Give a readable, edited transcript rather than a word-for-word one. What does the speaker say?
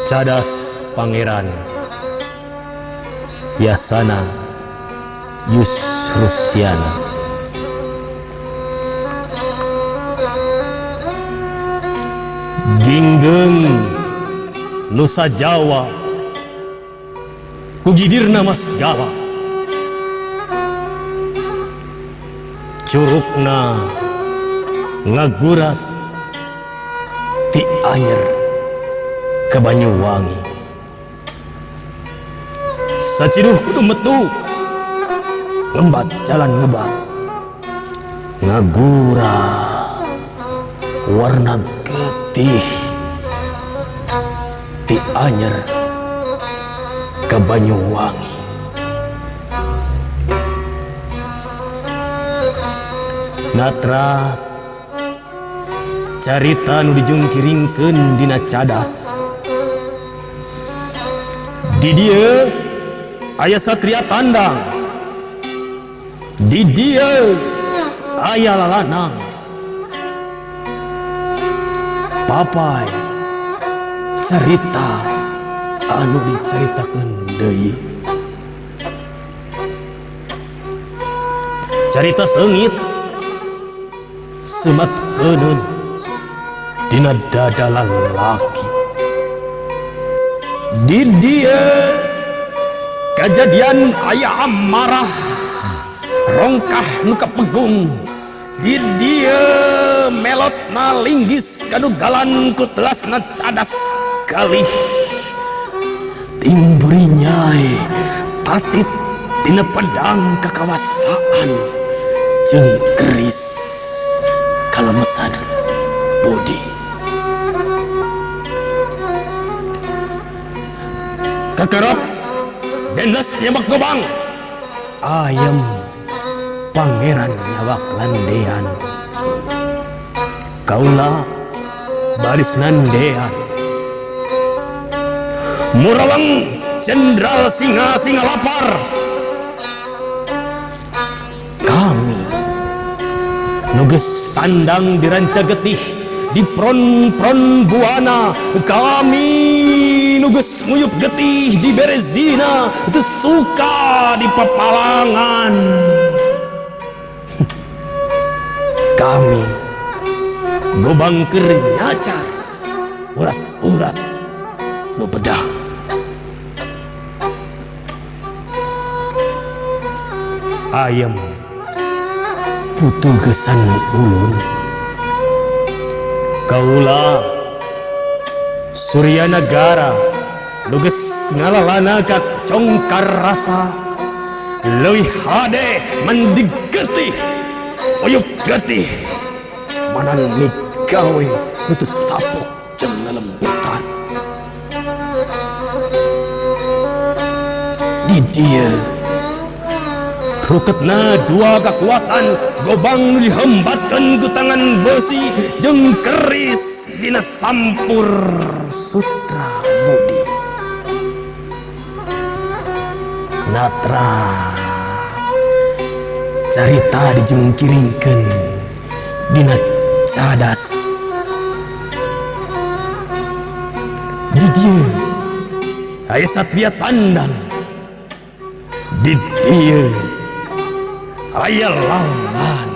Cadas Pangeran Yasana Yusrusiana. Ginggeng Nusa Jawa kugidirna Mas Gawa, curugna ngagurat ti Anyer ke Banyuwangi. Saciduh kudu metu ngembat jalan ngebat ngagurat warna getih ti Anyer ke Banyuwangi. Natra carita nu dijungkiringkeun dina cadas. Di dieu aya satria tandang, di dieu aya lalanang. Papai carita anu dicaritakeun deui. Carita seungit semat keuneun dina dada lalaki. Di dieu kajadian aya amarah rongkah nu kapegung. Di dieu melotna linggis kadugalan ku telasna cadas kalih. Timburi nyai tatit tina pedang kakawasaan jeung keris kalemesan budi. Kekerep denes nyabak gobang ayam pangeran nyabak landean. Kaula baris nandean. Murawang jenderal singa-singa lapar. Kami nuges tandang di ranca getih di pron-pron buana. Kami nuges nguyup getih di Berezina teu suka di pepalangan. Kami gobang keur nyacar urat-urat nu pedang. Ayam putugesan ulun. Kaula Surya Negara nuges ngalalana ka congkar rasa leuwih hade mandi getih uyup getih manan migawe nu teu sapok jeung lelembutan. Di dieu ruketna dua kekuatan gobang nu dihembatkeun ku tangan besi jeung keris dina sampur sutra budi. Natra carita dijungkiringkeun dina cadas. Di dieu aya satria tandang, di dieu aya lalanang.